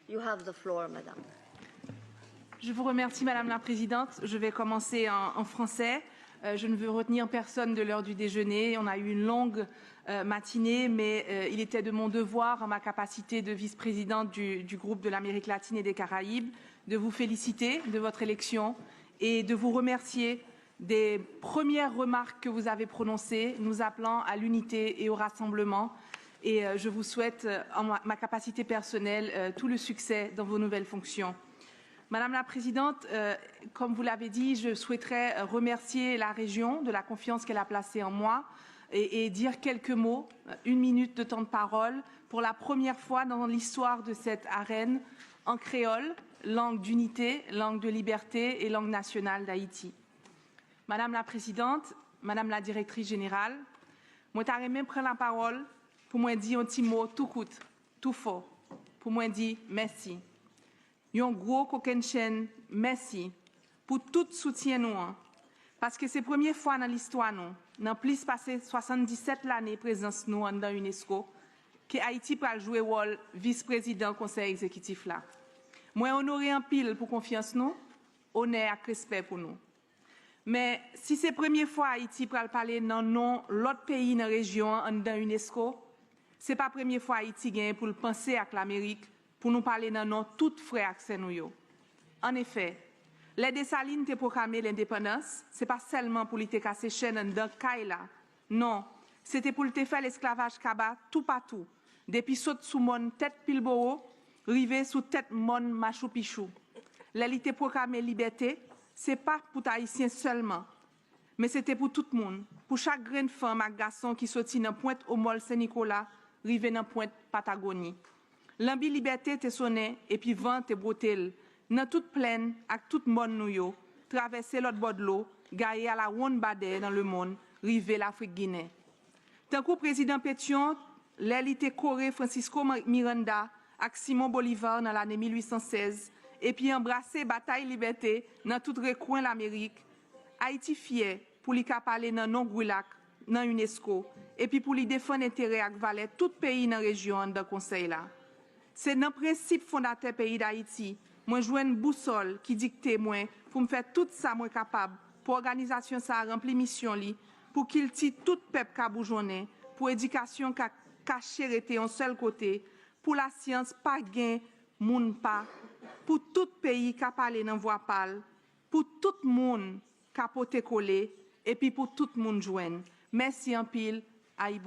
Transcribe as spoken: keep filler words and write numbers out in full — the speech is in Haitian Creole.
You have the floor, madame. Je vous remercie, Madame la Présidente. Je vais commencer en, en français. Euh, je ne veux retenir personne de l'heure du déjeuner. On a eu une longue euh, matinée, mais euh, il était de mon devoir, en ma capacité de vice-présidente du, du groupe de l'Amérique latine et des Caraïbes, de vous féliciter de votre élection et de vous remercier des premières remarques que vous avez prononcées, nous appelant à l'unité et au rassemblement. Et euh, je vous souhaite, euh, en ma, ma capacité personnelle, euh, tout le succès dans vos nouvelles fonctions. Madame la Présidente, euh, comme vous l'avez dit, je souhaiterais remercier la région de la confiance qu'elle a placée en moi et, et dire quelques mots, euh, une minute de temps de parole, pour la première fois dans l'histoire de cette arène, en créole, langue d'unité, langue de liberté et langue nationale d'Haïti. Madame la Présidente, Madame la Directrice Générale, mwen ta renmen pran lapawòl pou mwen di yon ti mo tou kout, tou fò, pou mwen di mèsi. Yon gwo kokennchenn mèsi pou tout soutyen nou an, paske se premye fwa nan listwa nou, nan plis pase swasanndisèt lane prezans nou anndan unesco, ke Ayiti pral jwe wòl vis-prezidan Konsèy Egzekitif la. Mwen onore anpil pou konfyans nou, onè ak respè pou nou. Men, si se premye fwa Ayiti pral pale nan non lòt peyi nan rejyon an anndan unesco, se pa premye fwa Ayiti genyen pou l panse ak Lamerik pou nou pale nan non tout frè ak sè nou yo. Annefè, lè Desalin te pwoklame lendepandans, se pa sèlman pou li te kase chèn anndan kay la. Non, se te pou l te fè lesklavaj kaba toupatou, depi sot sou mòn tèt Pilbowo rive sou tèt mòn Machoupichou. Lè li te pwoklame libète, se pa pou Ayisyen sèlman, men se te pou tout moun, pou chak grenn fanm ak gason ki soti nan pwent Omòl Sen Nikola rive nan pwent Patagoni. Lanbi libète te sonnen epi van te bwote l nan tout plèn ak tout mòn nou yo, travèse lòt bò dlo, gaye alawonn badè nan lemonn, rive Lafrik Ginen. Tankou Prezidan Petyon, lè li te kore Francisco Miranda ak Simon Bolivar nan lane mil uit san sèz, epi anbrase batay libète nan tout rekwen Lamerik, Ayiti fyè pou li ka pale nan non Gwilak nan unesco, epi pou li defann enterè ak valè tout peyi nan rejyon anndan konsèy la. Se nan prensip fondatè peyi Dayiti mwen jwenn bousòl ki dikte mwen pou m fè tout sa mwen kapab pou òganizasyon sa a ranpli misyon li, pou kilti tout pèp ka boujonnen, pou edikasyon ka kache rete yon sèl kote, pou lasyans pa gen moun pa, pou tout peyi ka pale nan vwa pa l, pou tout moun ka pote kole, epi pou tout moun jwenn. Mèsi anpil, Ayibobo.